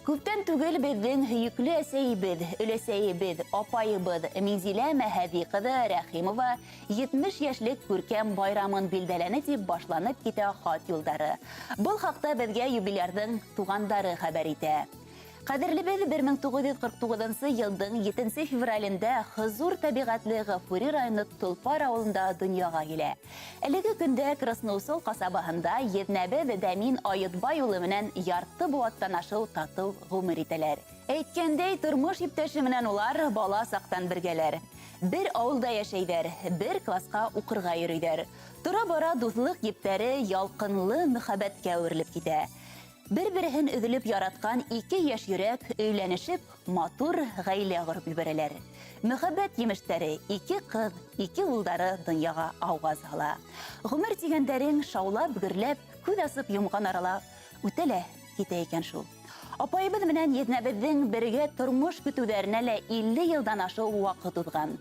Күптән түгел беҙҙең һөйөклө әсәйебеҙ, өләсәйебеҙ, апайыбыҙ Минзилә Мәһәҙи ҡыҙы Рәхимова 70 йәшлек күркәм байрамын билдәләне, тип башланып китә хат юлдары. Был хаҡта беҙгә юбилярҙың туғандары хәбәр итә. Ҡәҙерлебеҙ 1949 йылдың 7 февралендә хозур тәбиғәтле Ғафури районы Толпар ауылында донъяға килә. Әлеге көндә Красноусол ҡасабаһында еҙнәбеҙ Дәмин Айытбай улы менән ярты быуаттан ашыу татыу ғүмер итәләр. Әйткәндәй, тормош иптәше менән улар бала саҡтан бергәләр. Бер ауылда йәшәйҙәр, бер класҡа уҡырға йөрөйҙәр. Тора-бара дуҫлыҡ ептәре ялҡынлы мөхәббәткә әүерелеп китә. Бер-береһен өҙөлөп яратҡан ике йәш йөрәк өйләнешеп, матур ғаилә ҡороп ебәрәләр. Мөхәббәт емештәре, ике ҡыҙ, ике улдары донъяға ауаз һала. Ғүмер тигәндәрең шаулап-гөрләп, күҙ асып йомған арала үтә лә китә икән шул. Апайыбыҙ менән еҙнәбеҙҙең бергә тормош көтөүҙәренә лә 50 йылдан ашыу ваҡыт уҙған.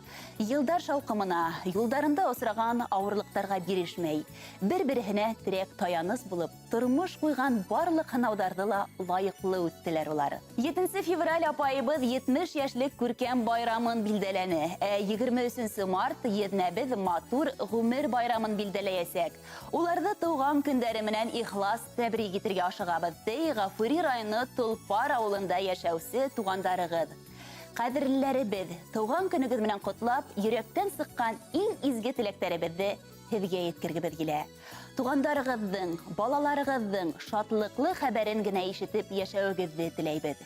Йылдар шауҡымына, юлдарында осраған ауырлыҡтарға бирешмәй, бер-береһенә терәк-таяныс булып, тормош ҡуйған барлыҡ һынауҙарҙы ла лайыҡлы үттеләр улар. 7 февраль апайыбыҙ 70 йәшлек күркәм байрамын билдәләне. Ә 23 март еҙнәбеҙ матур ғүмер байрамын билдәләйәсәк. Уларҙы тыуған көндәре менән ихлас тәбрик итергә ашығабыҙ, ти Ғафури районы Толпар ауылында йәшәүсе туғандарығыҙ. Ҡәҙерлеләребеҙ, тыуған көнөгөҙ менән ҡотлап, йөрәктән сыҡҡан иң изге теләктәребеҙҙе һеҙгә еткергебеҙ килә. Туғандарығыҙҙың, балаларығыҙҙың шатлыҡлы хәбәрен генә ишетеп йәшәүегеҙҙе теләйбеҙ.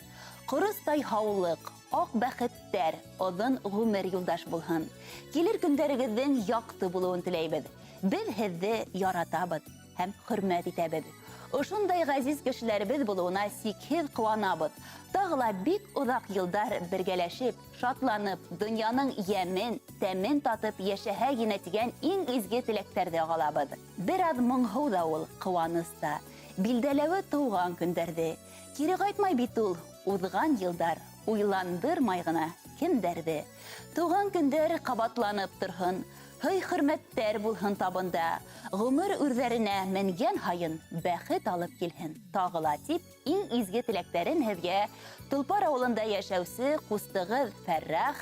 Ҡоростай һаулыҡ, аҡ бәхеттәр, оҙон ғүмер юлдаш булһын. Килер көндәрегеҙҙең яҡты булыуын теләйбеҙ. Беҙ һеҙҙе яратабыҙ һәм хөрмәт итәбеҙ. Ошондай ғәзиз кешеләребеҙ булыуына сикһеҙ ҡыуанабыҙ. Тағы ла бик оҙаҡ йылдар бергәләшеп, шатланып, донъяның йәмен, тәмен татып йәшәһә генә тигән иң изге теләктәрҙе ағалабыҙ. Бер аҙ моңһоу ҙа ул, ҡыуаныс та. Билдәләүе тыуған көндәрҙе. Кире ҡайтмай бит ул, уҙған йылдар, уйландырмай ғына кемдәрҙе. Тыуған көндәр ҡабатланып торһон, һый-хөрмәттәр булһын табында. Ғүмер үрҙәренә менгән һайын бәхет алып килһен тағы ла, тип иң изге теләктәрен һеҙгә Толпар ауылында йәшәүсе ҡустығыҙ Фәррах,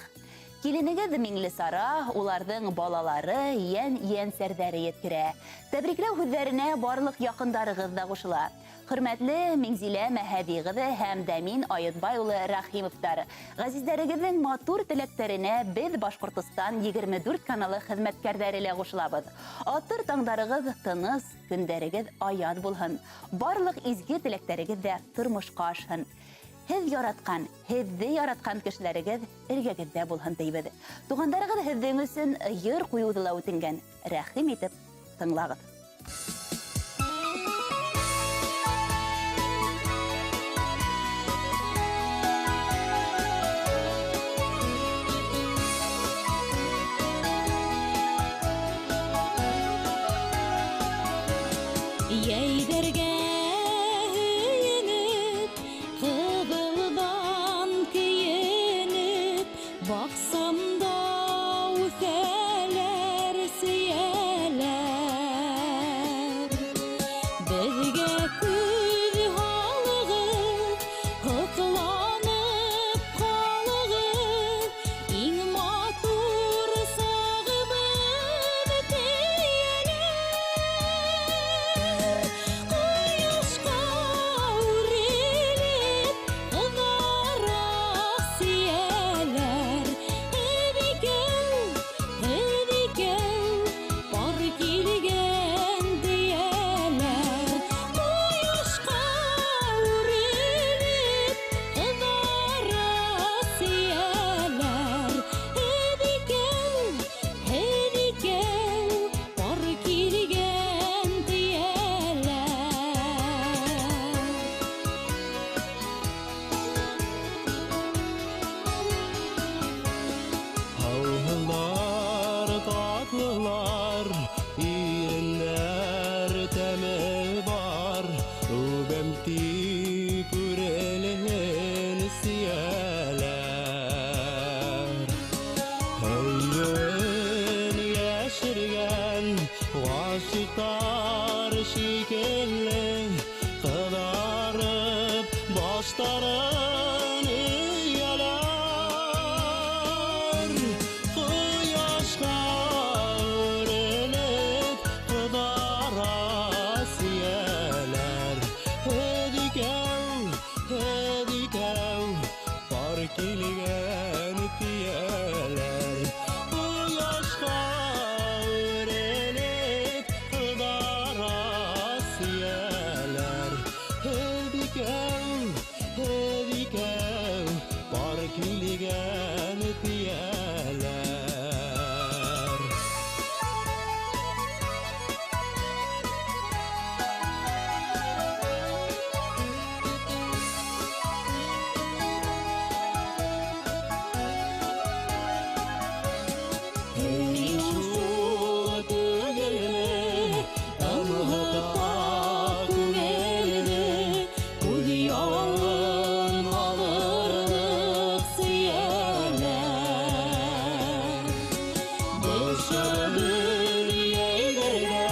киленегеҙ Миңлесара, уларҙың балалары, йән-йәнсәрҙәре еткерә. Тәбрикләү һүҙҙәренә барлыҡ яҡындарығыҙ ҙа ҡушыла. Хөрмәтле Миңзилә Мәһәҙи ҡыҙы һәм Дәмин Айытбай улы Рәхимовтар, ғәзиздәрегеҙҙең матур теләктәренә беҙ Башҡортостан 24 каналы хеҙмәткәрҙәре лә ҡушылабыҙ. Атыр таңдарығыҙ тыныс, көндәрегеҙ аяҙ булһын. Барлыҡ изге теләктәрегеҙ ҙә тормошҡа ашһын. Һеҙ яратҡан, һеҙҙе яратҡан кешеләрегеҙ эргәгеҙҙә булһын тейбеҙ. Туғандарығыҙ һеҙҙең өсөн йыр ҡуйыуҙы ла үтенгән. Рәхим итеп тыңлағыҙ. Йәйҙәргә һөйөнөп, ҡыҙылдан кейенеп, баҡсамда үҫәләр сейәләр. Ташларын өяләр. Кояшка үрелеп кызара сөяләр. Һеҙ икәү, һеҙ икәү, пар килгән тияләр. Кояшка үрелеп кызара сөяләр. Һеҙ икәү, һеҙ икәү, пар килгән тияләр. Эй, шул түгелме, ымһыта күңелде, күҙ яуын алырлыҡ сөйәләр. Бешереп йәйҙергә,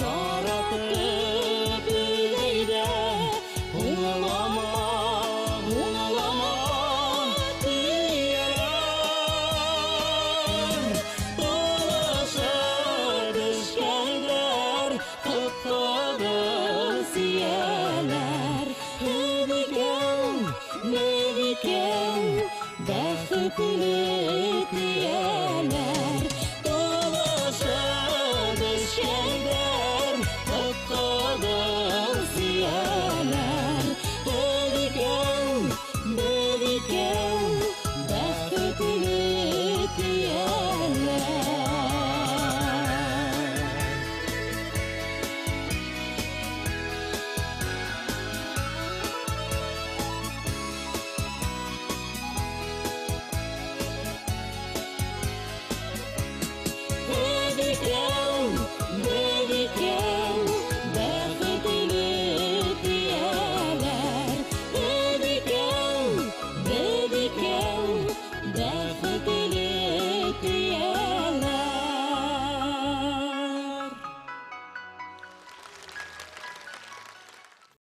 яратып өҙәйҙә, һуңлама, һуңлама тияләр. Булышып эшкәндәр, ҡып-ҡыҙыл сөйәләр. Һеҙ икәү, беҙ икәү, бәхетле тияләр.